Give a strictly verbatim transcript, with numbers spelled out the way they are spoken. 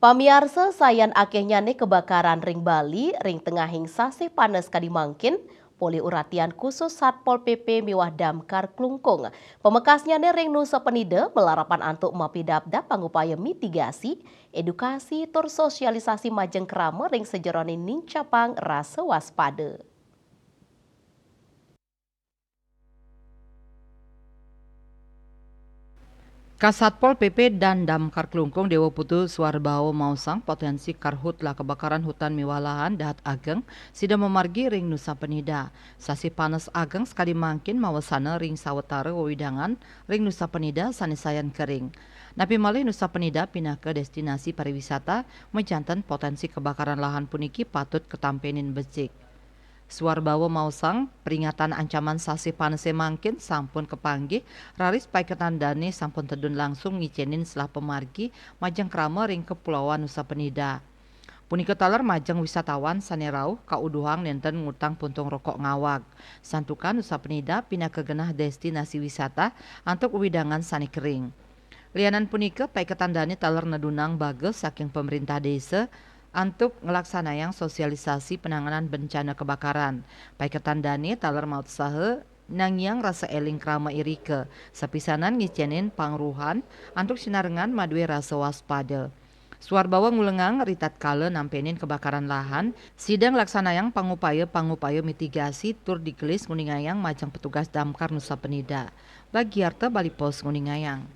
Pamiarsa, sayan akéhnyané kebakaran ring Bali ring tengahing sasih panas kadi mangkin, polih uratian khusus Satpol P P miwah Damkar Klungkung. Pamekasnyané ring Nusa Penida malarapan antuk mapidabdab pangupaya mitigasi, edukasi, tur sosialisasi majeng krama ring sajeroning nincapang rasa waspada. Kasatpol P P dan Damkar Klungkung Déwa Putu Suarbawa maosang potensi karhutla kebakaran hutan miwah lahan dahat ageng sida mamargi ring Nusa Penida. Sasih panas ageng sakadi mangkin mawasana ring sawatara wewidangan ring Nusa Penida sané sayan kering. Napi malih Nusa Penida pinaka destinasi pariwisata, majanten potensi kebakaran lahan puniki patut katampenin becik. Suarbawa maosang, peringatan ancaman sasih panasé mangkin sampun kapanggih, raris paiketan dané sampun tedun langsung ngicénin selah pamargi majeng krama ring Kepulauan Nusa Penida. Punika taler majeng wisatawan sané rauh kauduhang nénten ngutang puntung rokok ngawag. Santukan Nusa Penida pinaka genah destinasi wisata antuk wewidangan sané kering. Lianan punika, paiketan dané taler nedunang bagas saking pamréntah désa antuk nglaksanayang sosialisasi penanganan bencana kebakaran. Paiketan dané taler mautsaha nangiang rasa éling krama irika, sapisanan ngicénin pangruhan antuk sinarengan madué rasa waspada. Suarbawa ngulengang ritatkala nampénin kebakaran lahan, sida nglaksanayang pangupaya-pangupaya mitigasi tur digelis nguningayang majeng petugas Damkar Nusa Penida. Bagiarta Bali Post nguningayang.